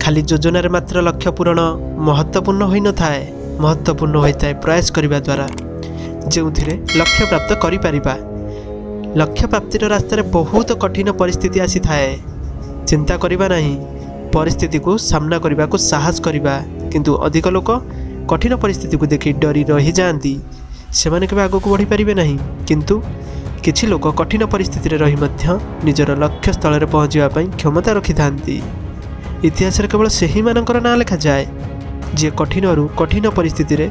ଖାଲି ଯୋଜନାରେ ମାତ୍ର ଲକ୍ଷ୍ୟ ପୂରଣ ମହତ୍ତ୍ୱପୂର୍ଣ୍ଣ ହୋଇନଥାଏ। ମହତ୍ତ୍ୱପୂର୍ଣ୍ଣ ହୋଇଥାଏ ପ୍ରୟାସ କରିବା ଦ୍ୱାରା, ଯେଉଁଥିରେ ଲକ୍ଷ୍ୟ ପ୍ରାପ୍ତ କରିପାରିବା। ଲକ୍ଷ୍ୟ ପ୍ରାପ୍ତିର ରାସ୍ତାରେ ବହୁତ କଠିନ ପରିସ୍ଥିତି ଆସିଥାଏ। ଚିନ୍ତା କରିବା ନାହିଁ, ପରିସ୍ଥିତିକୁ ସାମ୍ନା କରିବାକୁ ସାହସ କରିବା। କିନ୍ତୁ ଅଧିକ ଲୋକ କଠିନ ପରିସ୍ଥିତିକୁ ଦେଖି ଡରି ରହିଯାଆନ୍ତି। ସେମାନେ କେବେ ଆଗକୁ ବଢ଼ିପାରିବେ ନାହିଁ। କିନ୍ତୁ କିଛି ଲୋକ କଠିନ ପରିସ୍ଥିତିରେ ରହି ମଧ୍ୟ ନିଜର ଲକ୍ଷ୍ୟସ୍ଥଳରେ ପହଞ୍ଚିବା ପାଇଁ କ୍ଷମତା ରଖିଥାନ୍ତି। ଇତିହାସରେ କେବଳ ସେହିମାନଙ୍କର ନାଁ ଲେଖାଯାଏ, ଯିଏ କଠିନରୁ କଠିନ ପରିସ୍ଥିତିରେ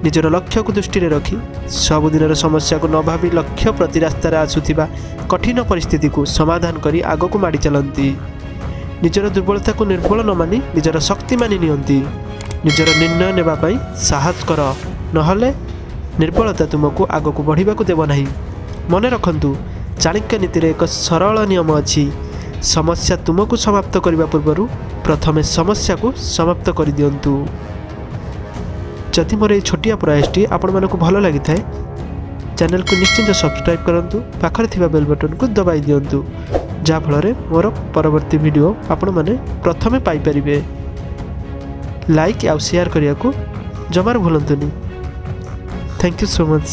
ନିଜର ଲକ୍ଷ୍ୟକୁ ଦୃଷ୍ଟିରେ ରଖି ସବୁଦିନର ସମସ୍ୟାକୁ ନ ଭାବି ଲକ୍ଷ୍ୟ ପ୍ରତି ରାସ୍ତାରେ ଆସୁଥିବା କଠିନ ପରିସ୍ଥିତିକୁ ସମାଧାନ କରି ଆଗକୁ ମାଡ଼ି ଚାଲନ୍ତି। ନିଜର ଦୁର୍ବଳତାକୁ ନିର୍ବଳ ନ ମାନି ନିଜର ଶକ୍ତି ମାନି ନିଅନ୍ତି। ନିଜର ନିର୍ଣ୍ଣୟ ନେବା ପାଇଁ ସାହସ କର, ନହେଲେ ନିର୍ବଳତା ତୁମକୁ ଆଗକୁ ବଢ଼ିବାକୁ ଦେବ ନାହିଁ। ମନେ ରଖନ୍ତୁ, ଚାଣକ୍ୟ ନୀତିରେ ଏକ ସରଳ ନିୟମ ଅଛି। ସମସ୍ୟା ତୁମକୁ ସମାପ୍ତ କରିବା ପୂର୍ବରୁ ପ୍ରଥମେ ସମସ୍ୟାକୁ ସମାପ୍ତ କରିଦିଅନ୍ତୁ। ଯଦି ମୋର ଏହି ଛୋଟିଆ ପ୍ରୟାସଟି ଆପଣମାନଙ୍କୁ ଭଲ ଲାଗିଥାଏ, ଚ୍ୟାନେଲକୁ ନିଶ୍ଚିତ ସବସ୍କ୍ରାଇବ୍ କରନ୍ତୁ, ପାଖରେ ଥିବା ବେଲ୍ ବଟନକୁ ଦବାଇ ଦିଅନ୍ତୁ, ଯାହାଫଳରେ ମୋର ପରବର୍ତ୍ତୀ ଭିଡ଼ିଓ ଆପଣମାନେ ପ୍ରଥମେ ପାଇପାରିବେ। ଲାଇକ୍ ଆଉ ସେୟାର କରିବାକୁ ଜମାରୁ ଭୁଲନ୍ତୁନି। Thank you so much.